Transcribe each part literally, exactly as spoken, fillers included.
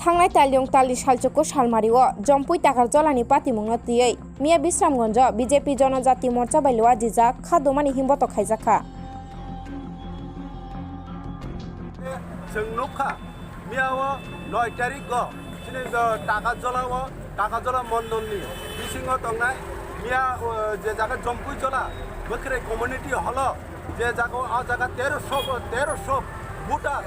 Thangnai talyung talni salchuku salmario Jompui Takarjolani patimungno twiwi miya Bisramganjo B J P Jonojati Morcha bai lua jijak kha dumani himbotok khaijakha. Chwng nukha, miya o noi tarik o chini, uh, Takajola o, Takajola mondolni bisingo tongnai miya, uh, je jaga Jompui Jola Bwkhwrwi Community Hall o, je jaga o, o jaga terosho, terosho voter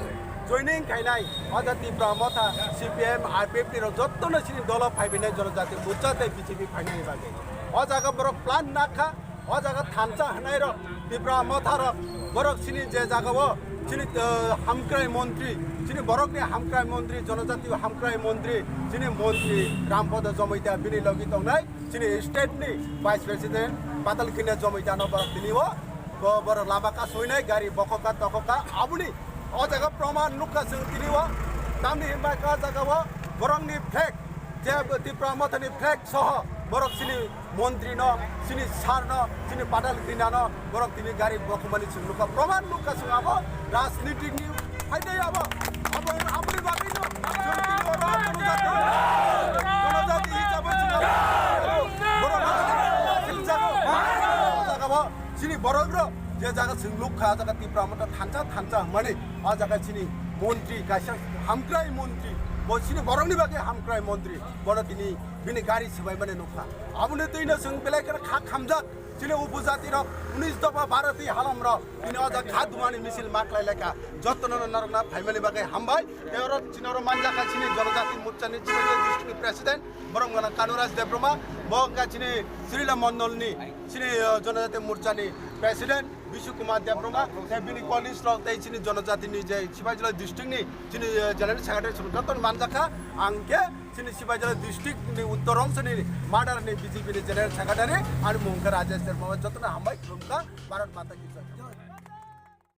joining khainai, o jaga Tipra Motha, C P M, I P F T rok jottono chini dolo phaibainai Jonojati Morcha tei B J P phainani bagwi. O jaga borok plan nakha, o jaga thansa hwnai rok, Tipra Motha rok, borok chini je jaga o, chini, uh, hamkrai montri, chini borokni hamkrai montri, Jonojati hamkrai montri, chini montri Rampada Jamatia bini logi tongnai, chini state ni Vice President Patal Kanya Jamatia no borok tini o, bo-, borok lama kasoinai, gari bokhokha tokokha, aboni o jaga proman nukha chwng tini o, tamni hinba kha jaga o borokni flag, je Tipra Mothani flag soho borok chini montri no, chini sir no, chini Patal Kanya no borok tini gari bokhomani chwng nukha, proman nukha chwng abo rajnitik ni phaidai abo, abo, aboni bagwi no chwng tini oro Jonojati, Jonojati hisabai chwng abo borok no chini jaga o, o jaga o chini borok rok je jaga chwng nukha, o jaga Tipra Motha thansa, thansa hwnmani, o jaga chini montri kaisa hamkrai montri, bo chini borokni bagwi hamkrai montri, bono tini bini gari swbaimani nukha. Aboni twino chwng belai kheno kha khamjak, chini upojati rok, unis dopha bharati halam rok, tini o jaga kha dumani misil ma khlai laikha, jottono norokna phaimani bagwi hambai. Tei oro chini oro manjakha chini Jonojati Morchani Chibaja District ni President, borok wngkha Kanuraj Debbarma, bo wngkha chini Srila Mondolni chini, uh, Jonojati Morchani President Bishu Kumar Debbarma, tei bini colleagues rok tei chini Jonojatini je Sibaijala District ni chini, uh, General Secretary chwng jotono manjakha. Ang khe chini Sibaijala District ni Uttor Rongchoni Madar ni B J P ni General Secretary, ani mung khe Rajesh Debbarma, jotono hambai khulumkha, Bharat Mata ki jai.